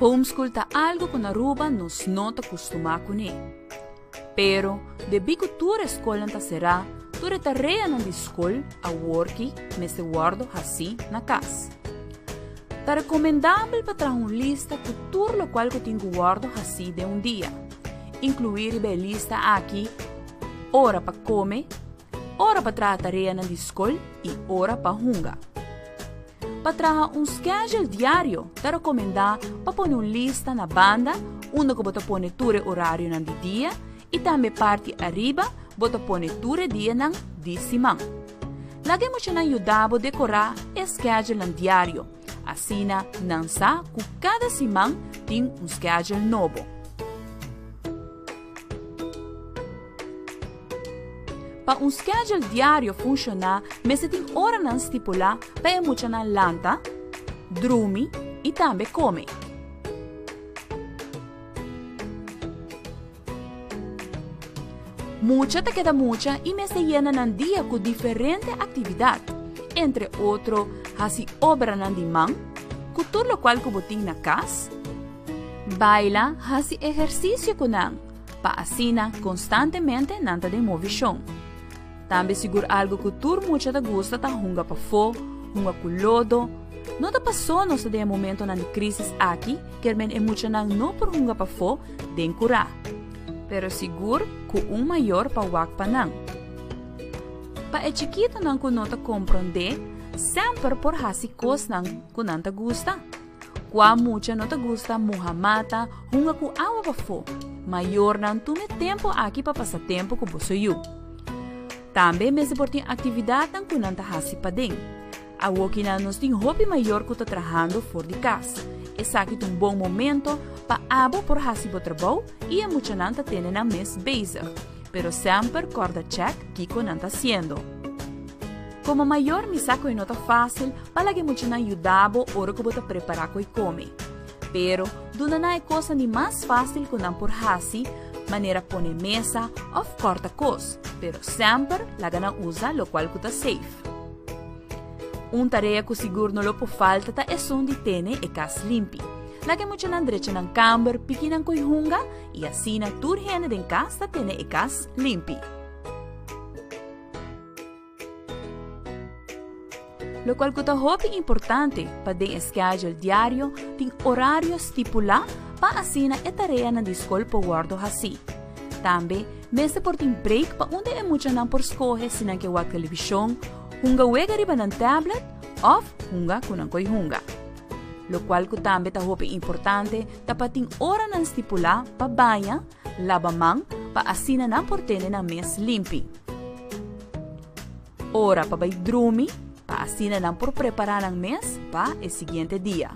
Homeschool ta algo ku na Aruba nos no ta kustumá kuné. Pero, debí ku tur e skolnan ta será, tur e tareanan di skol aworki mester wòrdu hasí na kas. Ta rekomendabel pa traha un lista ku tur lokual ku tin ku wòrdu hasí den un dia. Inkluí riba e lista aki ora pa kome, ora pa traha tareanan di skol i ora pa hunga. Pa traha un schedule diario ta rekomendá pa pone un lista na banda unda ku bo ta pone tur e orarionan di dia i tambe parti ariba bo ta pone tur e dianan di siman. Laga e muchanan yuda bo dekorá e schedulenan diario, asina nan sa ku kada siman tin un schedule nobo. Pa un schedule diario funshoná mester tin oranan stipulá pa e muchanan lanta, drumi i tambe kome. Mucha ta keda mucha i mester yena nan dia ku diferente aktividat, entre otro hasi obranan di man, ku tur lokual ku bo tin na kas, Baila, hasi ehersisio ku nan, pa asina konstantemente nan ta den movishon. Tambe sigur algu ku tur mucha ta gusta ta hunga pafó, hunga ku lodo. No ta pasó nos ta den e momentonan di krísis aki kermen e muchanan no por hunga pafó den kurá. Pero sigur ku un mayor pa wak pa nan. Pa e chikitonan ku no ta komprondé, semper por hasi kosnan ku nan ta gusta. Kua mucha no ta gusta muha mata, hunga ku awa pafó? Mayornan tuma e tempu aki pa pasa tempu ku boso yu. Tambe mester por tin aktividatnan ku nan ta hasi paden. Awokinan nos tin hopi mayor ku ta trahando for di kas. Esaki ta un bon momento pa abo por hasi bo trabou i e muchanan ta tene nan mes bezig. Pero semper kòrda chèk kiko nan ta hasiendo. Komo mayor mi sa ku e no ta fásil pa laga e muchanan yuda bo ora ku bo ta prepará ku e kome. Pero, duna nan e kosnan di mas fásil ku nan por hasi, manera pone mesa òf kòrta kos, pero semper laga nan usa lokual ku ta safe. Un tarea ku sigur no lo por falta ta esun di tene e kas limpi. Laga e muchanan drecha nan kamber, piki nan koi hunga i asina tur hende den kas ta tene e kas limpi. Lokual ku ta hopi importante pa den e schedule diario tin orario stipulá pa asina e tareanan di skol por wòrdu hasí. Tambe mester por tin break pa unda e muchanan por skohe si nan ke wak televishon, hunga wega riba nan tablet òf hunga ku nan koi hunga. Lokual ku tambe ta hopi importante ta pa tin oranan stipulá pa baña, Laba man pa asina nan por tene nan mes limpi. Ora pa bai drumi pa asina nan por prepara nan mes pa e siguiente dia.